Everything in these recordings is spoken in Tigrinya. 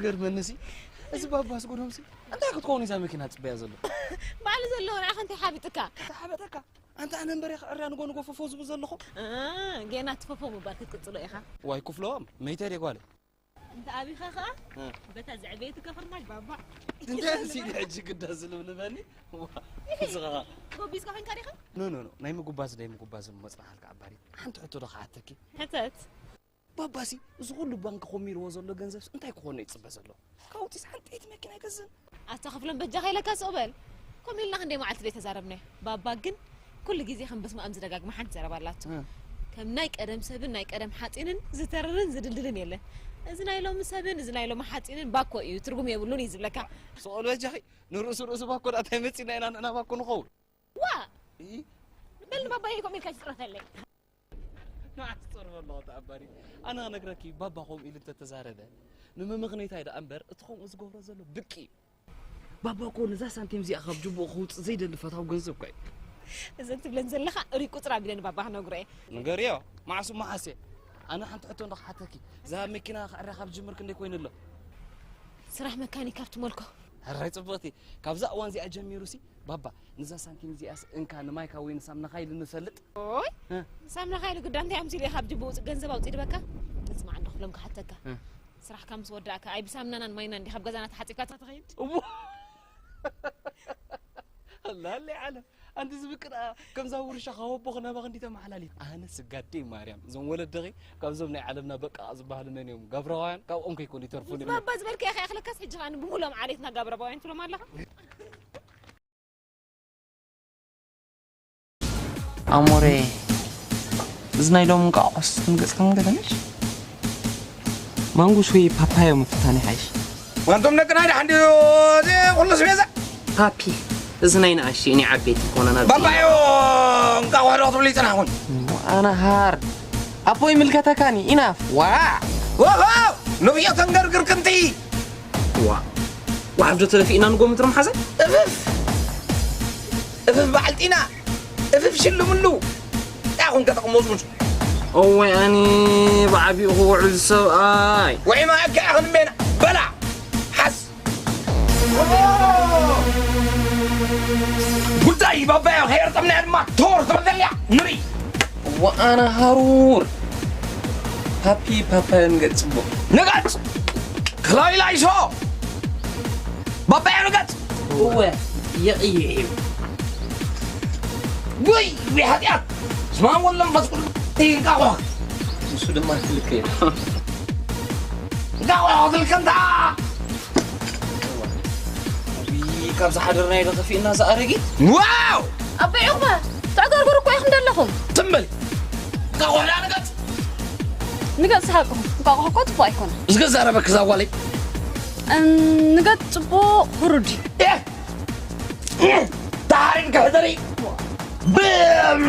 ገርመንሲ፣ እዚ ባባስ ጎዶምሲ እንታይ ክትከውን እዛ መኪና ጽበያ ዘሎ? ባዕሉ ዘለዎ ንዓኻ እንታይ ሓቢጥካ? ተሓበጠካ። ኣንታ ኣነ እምበር እየ ክዕርያ ንጎ ንጎ ፈፎ ዝብል ዘለኹ። እ፣ ጌና ትፈፎ ምባል ክትቅጽሎ ኢኻ። ዋይ ክፍሎም፣ መይተ ድየ ጓለይ? እንተ ኣቢኻ ኸኣ እ። በታ ዘዕበየትካ ፍርናሽ ባባ። እንታይ ሲዲ ሕጂ ግዳ ዝልብልበኒ? ዋ፣ እዚ ኸኣ። ጎቢዝካ ኮንካ ዲኻ? ኖ፣ ኖ፣ ኖ፣ ናይ ምጉባዝ፣ ናይ ምጉባዝ መጽናሓልካ ኣባሪ። ሓንቲ ሕቶ ዶ ክሓተኪ? ሕተት። ባባሲ፣ እዚ ኩሉ ባንክ ኮሚርዎ ዘሎ ገንዘብስ እንታይ ክኾኖ ይጽበ ዘሎ? ካብኡ ውጺስ ሓንቲ ጥይት መኪና ኣይገዝእን። ኣታ ክፍሎም በጃኻ ኢለካ ስቕ በል። ከምኡ ኢልና ክንደይ መዓልቲ ዘይተዛረብናዮ። ባባ ግን ኩሉ ግዜ ከም በስመኣም ዝደጋግማ ሓንቲ ዘረባ ኣላቶ። እ። ከም ናይ ቀደም ሰብን ናይ ቀደም ሓጺንን ዝተርርን ዝድልድልን የለን። እዚ ናይ ሎሚ ሰብን እዚ ናይ ሎሚ ሓጺንን ባኮ እዩ፣ ትርጉም የብሉን እዩ ዝብለካ። ስቕ በል በጃኺ፣ ንርእሱ ርእሱ ባኮ ደኣ እንታይ መጺና ኢና ንሕና ባኮ ንኸውን? ዋ! እ? በል ንባባየ ከምኡ ኢልካ ይጽረፈለይ። ንዓስ ትጸርፎ ኣለኹ ተኣባሪ። ኣነ ክነግረኪ፣ ባባ ከምኡ ኢሉ እንተተዛረበ፣ ንምምኽነይታይ ደኣ እምበር፣ እቲ ከምኡ ዝገብሮ ዘሎ ብቂ እዩ። ባባ እኮ ነዛ ሳንቲም እዚኣ ካብ ጅቡኡ ከውጽእ ዘይደሊ ፈታው ገንዘብ እኳ እዩ። እዘን ትብለን ዘለኻ ርኢቁ ጽራ ቢለ ንባባ ክነግሮ እየ። ንገርዮ፣ መዓስ እሞ ሓስየ። ኣነ ሓንቲ ሕቶ እንዶ ክሓተኪ፣ እዛ መኪና ክዕርያ ካብ ዝጅምር ክንደይ ኮይኑ ኣሎ? ስራሕ መካኒክ ኣብ ትመልኮ። ሕራይ ጽብቕቲ፣ ካብዛ እዋን እዚኣ ጀሚሩሲ፣ ባባ፣ ነዛ ሳንቲም እዚኣስ እንካ ንማይካ ወይ ንሳምናኻ ኢሉ ንፈልጥ? ኦይ፣ እ? ንሳምናኻ ኢሉ ግዳ እንታይ ኣምሲሉ ኢኻ ኣብ ጅቡኡ ገንዘብ ኣውጺኡ ድበካ? እስማዕ እንዶ ክፍሎም ክሓተካ። እ። ስራሕካ ምስ ወዳእካ፣ ኣይ ብሳምናናን ማይናን እንዲኻ ኣብ ገዛና ተሓጺብካ ትኸይድ? እሞ፣ ኣላለ ዓለም፣ ኣንቲ ዝብቅዳ ከምዛ ውርሻ ካብ ኣቦ ክናባ ክንዲ ተመሓላሊፍ። ኣነ ስጋደይ ማርያም፣ እዞም ወለደኺ ካብዞም ናይ ዓለምና በቃ ዝበሃሉ መን እዮም? ጋብራውያን፣ ካብኦም ከይኮኑ ይተርፉኒ። ባባ ዝበልካ ኢኻ ይኣኽለካስ፣ ሕጂ ኸኣ ብሙሎም ዓሌትና ጋብራባውያን ትብሎም ኣለኻ? ኣሞሬ፣ እዚ ናይ ሎሚ እንቋቑሖስ ንገጽካ ክንገለነሽ? ማንጉስ ወይ ፓፓዮ ምፍታን ይሓይሽ። ዋንቶም ደቅና ድሓን ድዩ እዚ ኩሉ ስቤዛ? ፓፒ፣ እዚ ናይ ንኣሽቱ፣ ናይ ዓበይቲ ይኮነና። ባባዮ፣ እንቋቑሖ ዶ ክትብሉ ይጽናሕኩን? ኣነ ሃር። ኣቦ ይምልከተካኒ፣ ኢናፍ። ዋ! ወሆ! ንብዮ ተንገርግር ክንትይ! ዋ! ዋሕዶ ተደፊእና ንጎ ምድሪ መሓዘ? እፍፍ! እፍፍ በዓል ጢና! እፍፍ ሽልምሉ! ያኹን ከተቕሞጽሙጽ። እወይ ኣኒ ብዓቢኡ ክውዕል ሰብኣይ። ውዒ ማእካ ያኹን ሜና! በላ! ሓስ! ጉዳይ ባባዮ ከየርጠምናያ ድማ ቶር ትበል ዘላ ንርኢ። ወኣና ሃሩር። ፓፒ ፓፓዮ ንገጽ ጽቡቕ። ንገጽ! ክላይላይሶ! ባባዮ ንገጽ! እወ፣ የቕይሕ እዩ። ውይ፣ ውይ፣ ሓጢኣት! ስማም ወሎ መንፈስ ቅዱስ እንቃቑሖ። ንሱ ድማ ክልከ እዩ። እንቃቑሖ ክልከ እንታ! ውይ፣ ካብ ዝሓደርናዮ ዶ ከፊእና እዛ ኣረጊት? ዋው! ኣቦይ ዑቕባ፣ ተዕገርግሩ እኮ ኢኹም ዘለኹም። ትም በል! እንቃቑሖ ደኣ ንገጽ! ንገጽ ሓቅኹም፣ እንቃቑሖ እኮ ጽቡቕ ኣይኮነን። እስከ ዛረበኪ እዛ ጓለይ። እም፣ ንገጽ ጽቡቕ ህሩድ እዩ። ኤህ! ተሓሪድኪ ሕደሪ። ብም!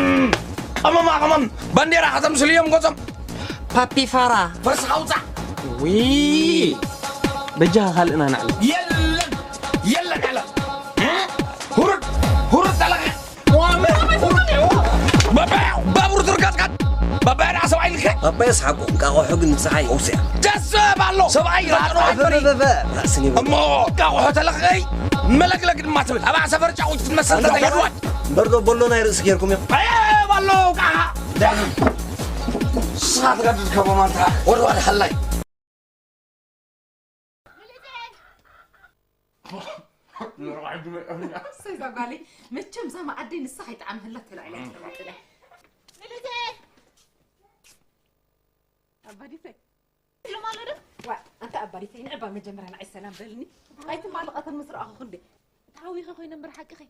ቀመማ ቀመም ባንዴራ ከተምስልዮም ገጾም። ፓፒ ፋራ። ፈርስኻ ውጻእ። ዊ! በጃኻ ካልእና ንዓል። የለን! የለን ኣለ። ሁሩድ! ሁሩድ ተለኸ! ባባያ! ባቡር ትርጋጥጋጥ! ባባያ ደኣ ሰብኣይ ልከ! ባባያ ሰሓቁ፣ እንቃቑሖ ግን ንጸሓይ ወውስያ። ደስ ባሎ! ሰብኣይ ራዕዶ ኣይበሪ! በበበ! ራእስን ይበል። እሞ እንቃቑሖ ተለኸይ መለግለግ ድማ ትብል። ኣብ ሰፈር ጫቑት ትመስል እንዳ ተገድዋል። በርዶ ቦሎ ናይ ርእሲ ጌርኩም እዮም። ኣየ ባሎ ቃ! ዳ! ንስኻ ትገድድ ከቦ ማንታ። ወድዋድ ሓላይ። እሰይ፣ እዛ ጓለይ፣ መቸም እዛ መኣደይ ንሳ ከይጠዓመላ ተላዒላ እያ ተቐምጥላ። ምልእተይ! ኣባዲተይ። ኢሎም ኣሎ ዶ? ዋ፣ ኣንታ ኣባዲተይ፣ ንዕባ መጀመርያ ንዓይ ሰላም በልኒ። ኣይትማልቐተን ምስ ረኣኹ ክንደይ። ተሃዊኸ ኮይነ እምበር ሓቅኺ።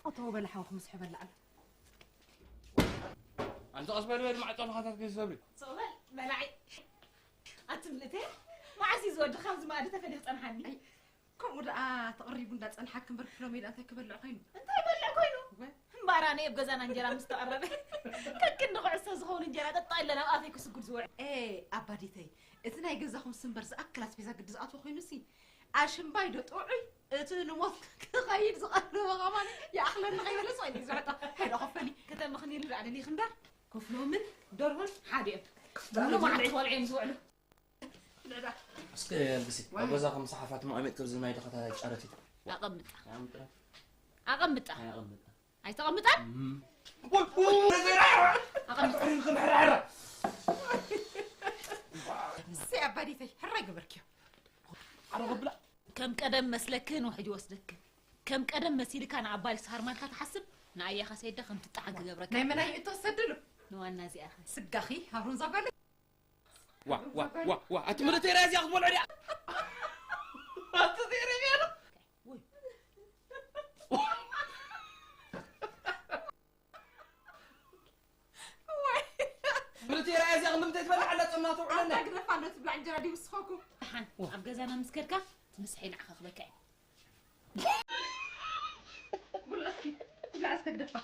ኣቶ በላ ሓውኹም ስሕበላ ኣሎ። ኣንታ ቀስ በል በል፣ ማዕጾ ንኻታት ከይሰብሪ። ሶበል በላዒ። ኣቲ ምልእተይ፣ መዓስ እዩ ዝወዲ ካብዚ መኣዲ ተፈልዩ ክጸንሓኒ? ኣይ፣ ከምኡ ደኣ ተቐሪቡ እንዳጸንሓኪ እምበር፣ ክፍሎም ኢላ እንታይ ክበልዕ ኮይኑ? እንታይ ይበልዕ ኮይኑ? እወ። እምበኣር ኣነ ኣብ ገዛና እንጀራ ምስ ተቐረበ፣ ከክንዲ ኩዕሶ ዝኸውን እንጀራ ጠጣ ኢለ ናብ ኣፈይ ክስጉድ ዝውዕል። ኤ፣ ኣባዲተይ፣ እቲ ናይ ገዛኹም ስምበር ዝኣክል ኣስቤዛ ግዲ ዝኣትዎ ኮይኑሲ፣ ኣሽምባይ ዶ ጥዑይ፣ እቲ ንሞት ክኸይድ ዝቐረበ ከማን ይኣኽለኒ ከይበለ ስቕ ኢሉ እዩ ዝዕጦ። ሄሎ፣ ክፈሊ። ከተመኽንየሉ ደኣ ደሊኺ እምበር፣ ክፍሎምን ደርሆን ሓደ እዮም። ሙሉ መዓልቲ ክበልዑ እዮም ዝውዕሉ። እስከ ኣልግሲ፣ ኣብ ገዛኹም ሰሓፋት መቐመጥ ክብ ዝናይ ደኸታ ጨረት እዩ። ኣቐምጣ። ኣቐምጣ። ኣቐምጣ። ኣቐምጣ። ኣይተቐምጣን? ኣቐምጣ። እሰይ ኣባዲተይ፣ ሕራይ ገበርክዮ። ኣረ ክብላ። ከም ቀደም መስለክን ውሕጅ ወስደክን። ከም ቀደም መሲልካ ንኣባይ ስሃርማንካ ትሓስብ፣ ንኣያኻ ሰይዳ ከም ትጠዓን ክገብረካ። ናይ መናይ እቶ ሰድሉ? ንዋና እዚኣኻ። ስጋኺ፣ ሃሩን ዘበለ? ዋ፣ ዋ፣ ዋ፣ ዋ፣ ኣቲ ምልእተይ ራእያ እዚኣ ክትበልዖ ድያ? ኣቲ ዘይረብያ ዶ? ወይ። ወይ። ምልእተይ ራእያ እዚኣ ክንዲ ምንታይ ትበልዕ ኣላ ጸምና ተውዕለና? ኣታ ግደፋ ኣሎ ትብላ እንጀራ ድዩ ንስኻኩም? ደሓን፣ ኣብ ገዛና ምስ ከድካ፣ እቲ መስሐይ ንዓኻ ክበካ እዩ። ብሎ እስኪ፣ ትብላ እስከ ግደፋ።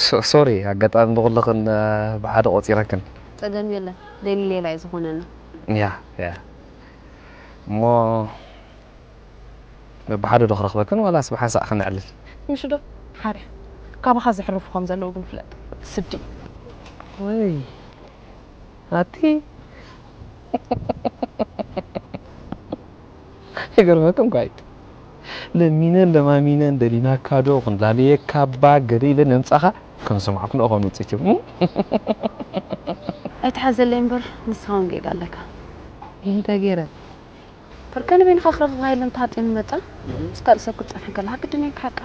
ሶ-፣ ሶሪ፣ ኣጋጣሚ ብኹልኽን፣ እ፣ ብሓደ ቆጺረክን። ጸገም የለን። ሌሊ ሌላ እዩ ዝኾነና። ያ፣ ያ። እሞ ብሓደ ዶ ክረኽበክን ዋላስ ብሓንሳእ ክነዕልል? ምሽ ዶ? ሓደ። ካባኻ ዘሕርፉ ከም ዘለዉ ግን ፍለጥ። ስዲ። ወይ። ኣቲ። ይገርመኩም ጓይት። ለሚነን ለማሚነን ደሊናካ ዶ ክንላለየካ እባ ገለ ኢለ ነምጻኻ ከም ሰማዕኩ ንእኾም ውጽኢትዮም። ኣይትሓዘለይ እምበር ንስኻ እውን ጌጋ ኣለካ። እንታይ ገይረ? ብርከ ንበይንኻ ክረኽብካ የለን ተሃጢኑ መጻ። ምስ ካልእ ሰብ ክትጸንሕ ከለኻ ግድን እየ ክሓቃ።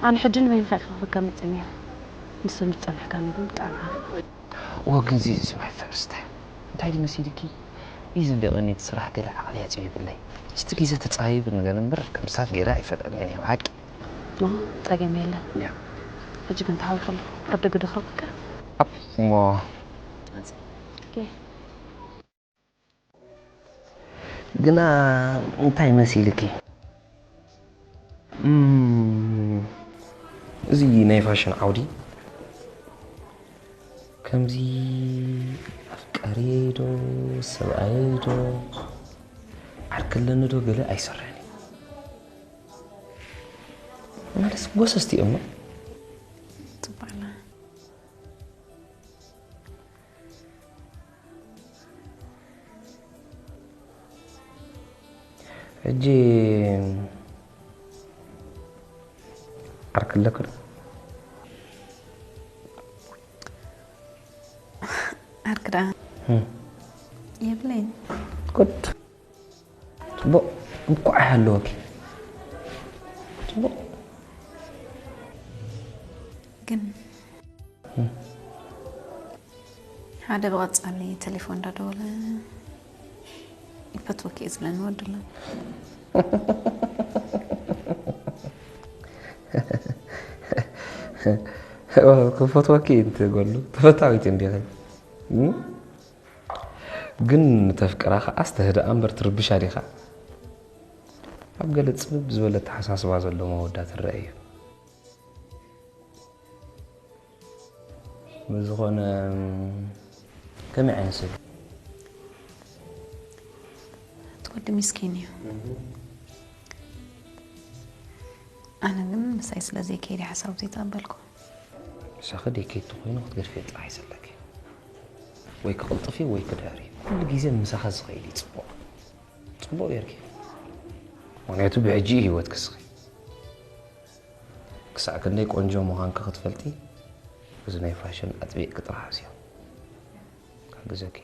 ኣነ ሕጂ ንበይንኻ ክረኽበካ መጸ ነይረ። ንሱ ዝጸንሕካ ግን ብጣዕሚ ሃፍ። እወ፣ ግን እዚ ስማይ ፈርስት ታይም እንታይ ድዩ መሲልኪ? እዩ ዝንደቐኒ እቲ ስራሕ ገለ ዓቕሊ ኣጽቢብለይ። እስቲ ግዜ ተጻቢቡ ነገር እምበር ከም ሳት ገይረ ኣይፈልጥን እየ ብሓቂ። ኖ፣ ጸገም የለን። ያ። ሕጂ ግን ተሓዊኹ ኣለኹ። ኣብ ደገ ዶ ክረኽበካ? ኣፕ፣ እሞ። ኦኬ። ግና እንታይ መሲልኪ? እም፣ እዚ ናይ ፋሽን ዓውዲ ከምዚ ኣፍቃሪየይ ዶ ሰብኣየይ ዶ ዓርኪ ኣለኒ ዶ ገለ ኣይሰርሕን እዩ። ማለት ጎሰስቲ እዮም። ጽቡቕ ኣላ። ሕጂ ዓርኪ ኣለኪ ዶ? ዓርኪ ደኣ እም። የብለይን። ጉድ። ጽቡቕ፣ እንቋዕ ይሃለወኪ። ጽቡቕ። ግን እም። ሓደ ብቐጻሊ ቴሌፎን እንዳደወለ፣ "ይፈትወኪ እየ" ዝብለኒ ወዲ ኣሎ። ክፈትወኪ እየ እንትበሉ፣ ተፈታዊት እንዲኺ። እም? ግን ንተፍቅራ ከኣ ኣስተህድኣ እምበር ትርብሻ ዲኻ? ኣብ ገለ ጽብብ ዝበለ ኣተሓሳስባ ዘሎ መወዳእታ ትረአ እዩ። ብዝኾነ፣ ከመይ ዓይነት ሰብ? እቲ ወዲ ምስኪን እዩ። ኣነ ግን ምሳይ ስለ ዘይከይድ እየ ሓሳቡ ዘይተቐበልኩ። ምሳኺ ደይከይድ ተኾይኑ ክትገድፍዮ ጥራሕ እዩ ዘለኪ። ወይ ክቕልጥፍ እዩ ወይ ክድሕር እዩ። ኩሉ ግዜ ምሳኺ ዝኸይድ እዩ ጽቡቕ። ጽቡቕ ጌርኪ። ምኽንያቱ ብሕጂ እዩ ህይወትኪ እስኺ። ክሳዕ ክንደይ ቆንጆ ምዃንኪ ክትፈልጢ፣ እዚ ናይ ፋሽን ኣጥቢቕኪ ጥራሕ ሓዝዮ። ክሕግዘኪ።